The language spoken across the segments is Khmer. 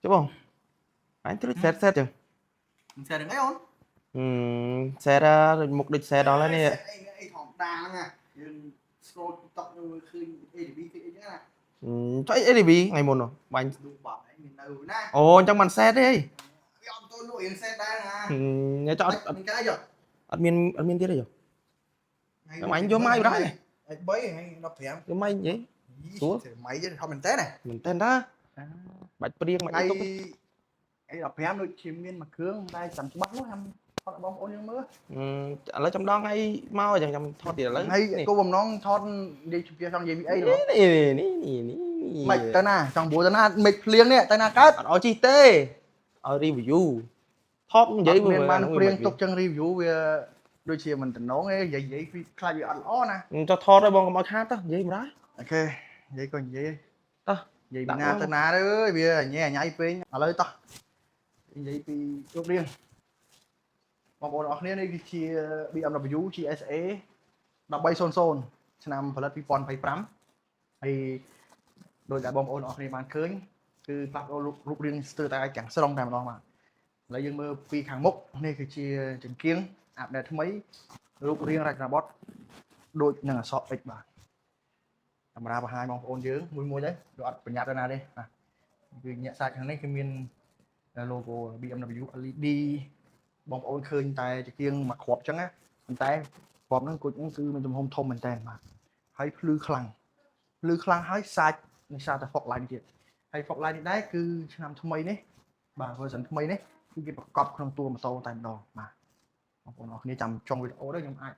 ចុះបងអញត្រួចសេតសេតចឹង មិនសេតហ្នឹងអីអូន ហឹមសេតដូចមុខដូចសេតដល់ហើយនេះ អីអីធម្មតាហ្នឹងយើង scroll TikTok មើលឃើញ ADV ឃើញអីចឹងណា ចុះអី ADV ថ្ងៃមុននោះបាញ់ លូបាត់អីមាននៅណា អូអញ្ចឹងមិនសេតទេ វាអត់ទៅលក់រៀងសេតដែរណា ហឹមចុះអត់ មានកាយ អត់មានអត់មានទៀតទេចុះ ហ្នឹងអញយកម៉ាយបណ្ដោយ ថ្ងៃ3ថ្ងៃ15 យកម៉ៃនិយាយ ស្រួល ម៉ៃទេធម្មមែនតើណា មែនតើតាបាច់ព្រៀងបាច់ ថ្ងៃ អីទុក ថ្ងៃ15ដូចជាមានមួយគ្រឿងតែចាំច្បាស់នោះចាំថតឲ្យបងប្អូនយើងមើល ឥឡូវចាំដងថ្ងៃមកអញ្ចឹងចាំថតទៀតឥឡូវ ហើយ នេះ គោលបំណងថតនិយាយជាចង់និយាយពីអី នេះនេះនេះនេះ មិនទៅណាចង់ព្រួទៅណាមេឃភ្លៀងនេះទៅណាកើត អត់ឲ្យជីទេឲ្យ review ថតនិយាយ អត់មានបានព្រៀងទុកចឹង review វាដូចជាមិនតំណងទេនិយាយនិយាយពីខ្លាចវាអត់ល្អណា ចុះថតឲ្យបងកុំឲ្យខាតទៅនិយាយមិនដែរ OK និយាយក៏និយាយ តោះ និយាយពីណាទៅណាទៅអើយវាញ៉ែញ៉ៃពេកឥឡូវតោះនិយាយពីរូបរាងបងប្អូនអរគ្នានេះគឺជា BMW GSA 1300ឆ្នាំផលិត2025ហើយដោយតែបងប្អូនអរគ្នាបានឃើញគឺផ្លាស់ប្ដូររូបរាងស្ទើរតែទាំងស្រុងតែម្ដងបាទឥឡូវយើងមើលពីខាងមុខនេះគឺជាចង្គៀង update ថ្មីរូបរាងរចនាបថដូចនឹងអក្សរ X បាទកាមេរ៉ាបង្ហាញបងប្អូនយើងមួយមួយទៅវាអត់ប្រញាប់ទៅណាទេបាទគឺញាក់សាច់ខាងនេះគឺមាន logo BMW LED បងប្អូនឃើញតែចង្គៀងមួយគ្រាប់ចឹងណាប៉ុន្តែគ្រាប់ហ្នឹងគុជហ្នឹងគឺមានទំហំធំមែនតើបាទហើយភ្លឺខ្លាំងភ្លឺខ្លាំងហើយសាច់នេះសាតែ fog light ទៀតហើយ fog light នេះដែរគឺឆ្នាំថ្មីនេះបាទ version ថ្មីនេះគឺគេប្រកបក្នុងតួម៉ូតូតែម្ដងបាទបងប្អូនអរគ្នាចាំចុងវីដេអូទៅខ្ញុំអាច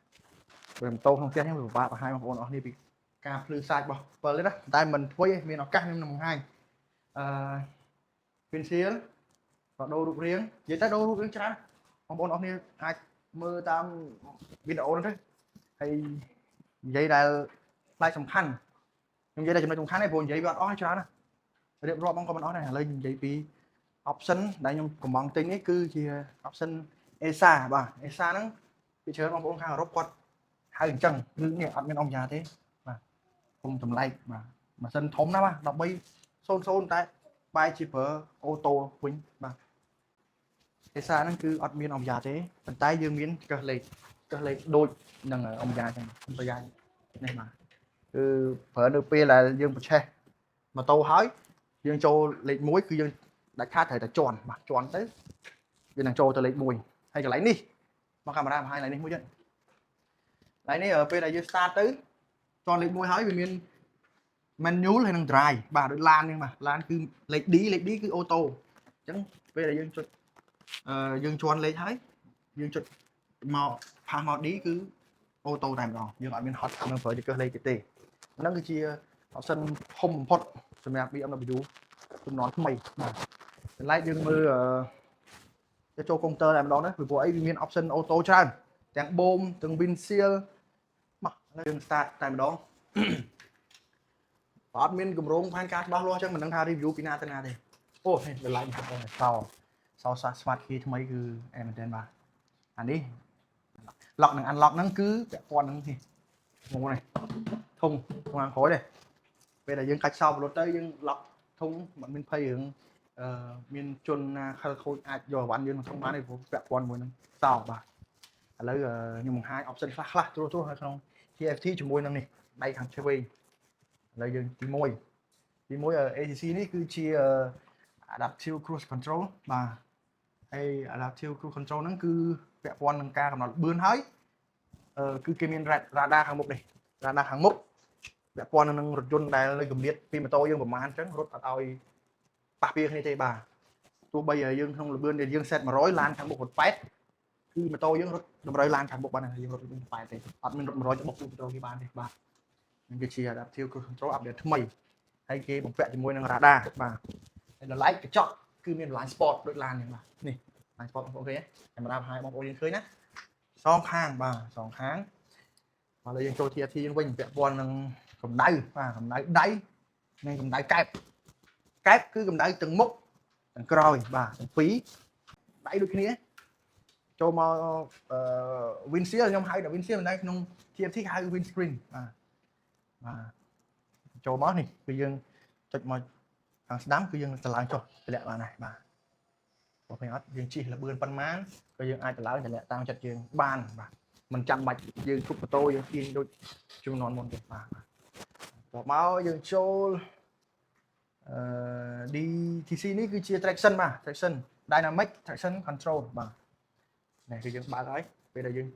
ព្រោះម៉ូតូក្នុងផ្ទះខ្ញុំវាពិបាកបង្ហាញបងប្អូនអរគ្នាពីការភ្លឺសាច់របស់ពិលទេណាតែមិនធ្វើទេមានឱកាសខ្ញុំនឹងបង្ហាញអឺ windshield ក៏ដូររូបរាងនិយាយទៅដូររូបរាងច្រើនបងប្អូនអរគ្នាអាចមើលតាមវីដេអូហ្នឹងទៅហើយនិយាយដែលផ្លែកសំខាន់ខ្ញុំនិយាយតែចំណុចសំខាន់ទេព្រោះនិយាយវាអត់អស់ច្រើនណារៀបរាប់បងក៏មិនអស់ដែរឥឡូវនិយាយពី option ដែលខ្ញុំកំងទិញនេះគឺជា option ESA បាទ ESA ហ្នឹងពីច្រើនបងប្អូនខាងអឺរ៉ុបគាត់ហៅអញ្ចឹងគឺនេះអត់មានអង្គយ៉ាទេបាទធំចម្លែកបាទម៉ាស៊ីនធំណាស់បាទ1300តែបែរជាប្រើ auto វិញបាទ ESA ហ្នឹងគឺអត់មានអង្គយ៉ាទេប៉ុន្តែយើងមានកឹះលេខកឹះលេខដូចនឹងអង្គយ៉ាអញ្ចឹងប្រយ៉ានេះបាទគឺប្រើនៅពេលដែលយើងប្រឆេះម៉ូតូហើយយើងចូលលេខ1គឺយើងដាច់ខាតត្រូវតែជន់បាទជន់ទៅវានឹងចូលទៅលេខ1ហើយកន្លែងនេះមកកាមេរ៉ាបង្ហាញកន្លែងនេះមួយទៀតកន្លែងនេះពេលដែលយើង start ទៅជន់លេខ1ហើយវាមាន manual ហើយនឹង drive បាទដូចឡានហ្នឹងបាទឡានគឺលេខ D លេខ D គឺ auto អញ្ចឹងពេលដែលយើងចុចអឺយើងជន់លេខហើយយើងចុចមកផាសមក D គឺ auto តែម្ដងយើងអត់មានហត់នឹងប្រើចង្កឹះលេខទៀតទេហ្នឹងគឺជា option ធំបំផុតសម្រាប់ BMW ជំនាន់ថ្មីបាទតម្លៃយើងមើលអឺទៅចូលកុំព្យូទ័រតែម្ដងណាពីព្រោះអីវាមាន option auto ច្រើនទាំងបូមទាំង windshield មកឥឡូវយើង start តែម្ដង បើអត់មានគម្រោងផែនការច្បាស់លាស់អញ្ចឹងមិនដឹងថា review ពីណាទៅណាទេអូនេះតម្លៃបងប្អូនសោសោសា smart key ថ្មីគឺអែមែនទែនបាទអានេះ lock និង unlock ហ្នឹងគឺពាក់ព័ន្ធនឹងនេះងនេះធុងខាងក្រោយនេះពេលដែលយើងកាច់សោបរត់ទៅយើង lock ធុងមិនមានភ័យរឿងអឺមានជនណាខិលខូចអាចយកអវ៉ាន់យើងក្នុងធុងបានទេព្រោះពាក់ព័ន្ធមួយនឹងសោបាទឥឡូវខ្ញុំបង្ហាញ option ខ្លះខ្លះត្រួសត្រាសនៅក្នុង TFT ជាមួយនឹងនេះដៃខាងឆ្វេងឥឡូវយើងទី1ទី1 ACC នេះគឺជា Adaptive Cruise Control បាទហើយ Adaptive Cruise Control ហ្នឹងគឺពាក់ព័ន្ធនឹងការកំណត់ល្បឿនហើយអឺគឺគេមាន radar ខាងមុខនេះ radar ខាងមុខពាក់ព័ន្ធនឹងរថយន្តដែលនៅគម្លាតពីម៉ូតូយើងប្រហែលអញ្ចឹងរត់អត់ឲ្យប៉ះពាគ្នាទេបាទទោះបីយើងក្នុងល្បឿនដែលយើង set 100ឡានខាងមុខរត់8គឺម៉ូតូយើងរត់តម្រូវឡានខាងមុខបានយើងរត់8ទេអត់មានរត់100ទៅបុកម៉ូតូគេបានទេបាទនឹងគឺជា Adaptive Cruise Control update ថ្មីហើយគេបំពាក់ជាមួយនឹង radar បាទហើយដល់ឡែកកញ្ចក់គឺមាន blind spot ដូចឡានហ្នឹងបាទនេះ blind spot បងប្អូនឃើញទេកាមេរ៉ាបង្ហាញបងប្អូនយើងឃើញណាសងខាងបាទសងខាងបាទឥឡូវយើងចូល TFT យើងវិញពាក់ព័ន្ធនឹងកម្ដៅបាទកម្ដៅដៃនិងកម្ដៅកែបកែបគឺកម្ដៅទាំងមុខទាំងក្រោយបាទទាំងពីរដៃដូចគ្នាចូលមកអឺ windshield ខ្ញុំហៅថា windshield មិនដែរក្នុង TFT គេហៅ windscreen បាទបាទចូលមកនេះគឺយើងចុចមក ខាងស្ដាំគឺយើងតម្លើងចុះតម្លាក់បានដែរបាទបងប្អូនអត់យើងជិះលបឿនប៉ុន្មានក៏យើងអាចតម្លើងតម្លាក់តាមចិត្តយើងបានបាទមិនចាំបាច់យើងធប់ម៉ូតូយើងទាញដូចជំនាន់មុនទេបាទបាទបន្ទាប់មកយើងចូលអឺ DTC នេះគឺជា traction បាទ traction dynamic traction control បាទនេះគឺយើងបើកហើយពេលដែលយើង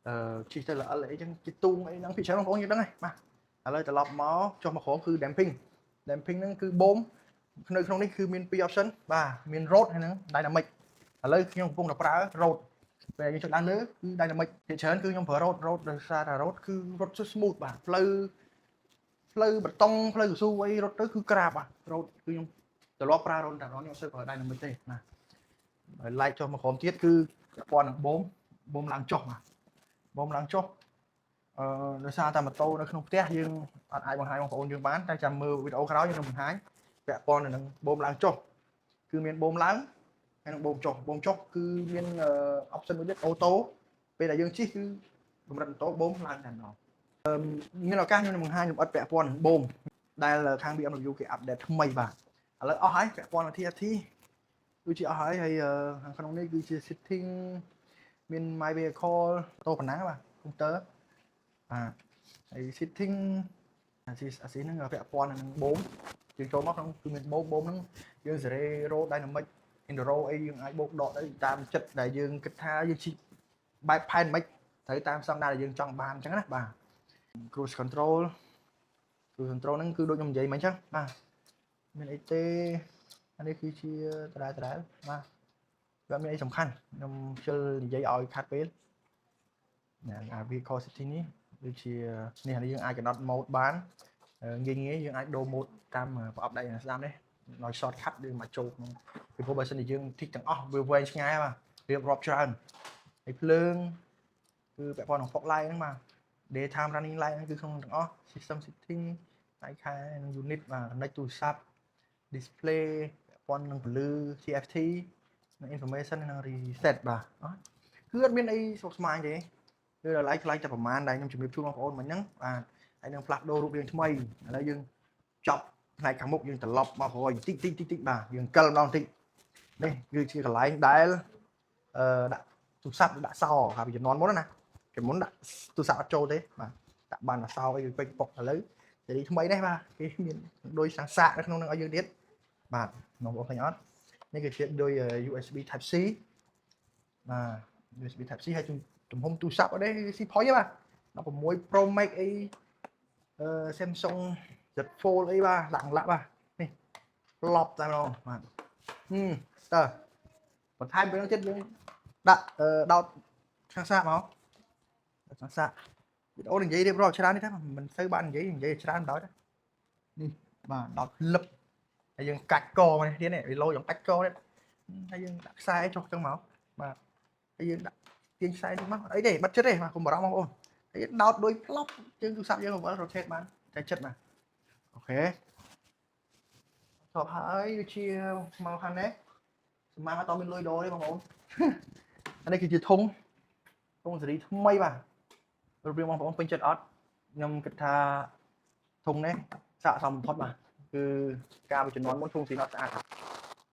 អឺជិះទៅល្អិលអីចឹងជិះទូងអីហ្នឹងពីច្រើនបងប្អូនយើងដឹងហើយបាទឥឡូវត្រឡប់មកចុះមកក្រោមគឺ damping damping ហ្នឹងគឺបូមនៅក្នុងនេះគឺមានពីរ option បាទមាន road ហើយនឹង dynamic ឥឡូវខ្ញុំកំពុងតែប្រើ road ពេលយើងចុចឡើងលើគឺ dynamic ភាគច្រើនគឺខ្ញុំប្រើ road road ដោយសារតែ road គឺរត់ smooth បាទផ្លូវផ្លូវបេតុងផ្លូវកស៊ូអីរត់ទៅគឺក្រាបបាទ road គឺខ្ញុំត្រឡប់ប្រើ road តែម្ដងខ្ញុំអត់សូវប្រើ dynamic ទេណាហើយ like ចុះមកក្រោមទៀតគឺពាក់ព័ន្ធនឹងបូមបូមឡើងចុះបាទបូមឡើងចុះអឺដោយសារតែម៉ូតូនៅក្នុងផ្ទះយើងអត់អាចបង្ហាញបងប្អូនយើងបានតែចាំមើលវីដេអូក្រោយយើងនឹងបង្ហាញពាក់ព័ន្ធទៅនឹងបូមឡើងចុះគឺមានបូមឡើងហើយនឹងបូមចុះបូមចុះគឺមាន option មួយទៀត auto ពេលដែលយើងជិះគឺកម្រិតម៉ូតូបូមឡើងតែម្ដងអឺមានឱកាសខ្ញុំនឹងបង្ហាញលម្អិតពាក់ព័ន្ធនឹងបូមដែលខាង BMW គេ update ថ្មីបាទឥឡូវអស់ហើយពាក់ព័ន្ធនឹង TFT គឺជាអស់ហើយហើយខាងក្នុងនេះគឺជា setting មាន my vehicle តូប៉ុណ្ណាបាទកុំព្យូទ័របាទហើយ setting អាស៊ីអាស៊ីហ្នឹងពាក់ព័ន្ធនឹងបូមយើងចូលមកក្នុងគឺមានបូមបូមហ្នឹងយើងសេរី road dynamic enduro អីយើងអាចបូកដកទៅតាមចិត្តដែលយើងគិតថាយើងជិះបែបផែនមិនត្រូវតាមស្តង់ដារដែលយើងចង់បានអញ្ចឹងណាបាទ cruise control cruise control ហ្នឹងគឺដូចខ្ញុំនិយាយមិញអញ្ចឹងបាទមានអីទេអានេះគឺជាដដែលដដែលបាទវាអត់មានអីសំខាន់ខ្ញុំខ្ជិលនិយាយឲ្យខាត់ពេលណាអា vehicle setting នេះដូចជានេះអានេះយើងអាចកំណត់ mode បានងាយងាយយើងអាចដូរ mode តាមប្រអប់ដៃខាងស្ដាំនេះដោយ shortcut យើងមកចូលក្នុងពីព្រោះបើសិនជាយើង tick ទាំងអស់វាវែងឆ្ងាយបាទរៀបរាប់ច្រើនហើយភ្លើងគឺពាក់ព័ន្ធនឹង fog light ហ្នឹងបាទ daytime running light ហ្នឹងគឺក្នុងទាំងអស់ system setting ថ្ងៃខែនិង unit បាទ connect ទូរស័ព្ទ display ពាក់ព័ន្ធនឹងពន្លឺ TFT និង information និង reset បាទអត់គឺអត់មានអីស្មុគស្មាញទេគឺដល់ឡែកថ្លៃតែប្រហែលដែលខ្ញុំជំរាបជូនបងប្អូនមិញហ្នឹងបាទហើយនឹងផ្លាស់ប្ដូររូបរាងថ្មីឥឡូវយើងចប់ផ្នែកខាងមុខយើងត្រឡប់មកក្រោយតិចតិចតិចតិចបាទយើងកិលម្ដងតិចនេះគឺជាកន្លែងដែលអឺដាក់ទូរស័ព្ទដាក់សោครับពីជំនាន់មុនណាពីមុនដាក់ទូរស័ព្ទអត់ចូលទេបាទដាក់បានតែសោអីពេញប៉ុកឥឡូវសេរីថ្មីនេះបាទគេមានដូចសាសាកនៅក្នុងនឹងឲ្យយើងទៀតបាទបងប្អូនឃើញអត់នេះគឺជាដោយ USB Type C បាទ USB Type C ហើយទំហំទូរស័ព្ទអត់ទេ C point ទេបាទ16 Pro Max អីអឺ Samsung Z Fold អីបាទដាក់ឡាក់បាទនេះឡប់តែម្ដងបាទហឹមតើបន្ថែមពីនោះទៀតយើងដាក់ដោតខាងសាកមកខាងសាកវីដេអូនិយាយរៀបរាប់ច្រើននេះតែមិនសូវបាននិយាយនិយាយច្រើនដល់នេះបាទដោតលឹបហើយយើងកាច់កមកនេះទៀតនេះវាលោយ៉ាងកាច់កនេះហើយយើងដាក់ខ្សែចុះចឹងមកបាទហើយយើងដាក់ទាញខ្សែនេះមកអីទេបាត់ចិត្តទេបាទកុំបារម្ភបងប្អូនហើយដោតដូចផ្លប់ជើងទូរស័ព្ទយើងវិល rotate បានតែចិត្តបាទ OK ចប់ហើយដូចជាមកខាងនេះសម្មាអត់មានលុយដូរទេបងប្អូនអានេះគឺជាធុងធុងសេរីថ្មីបាទរូបរាងបងប្អូនពេញចិត្តអត់ខ្ញុំគិតថាធុងនេះស័ក្តិសមបំផុតបាទគឺការពីជំនាន់មុនធុងសេរីអត់ស្អាត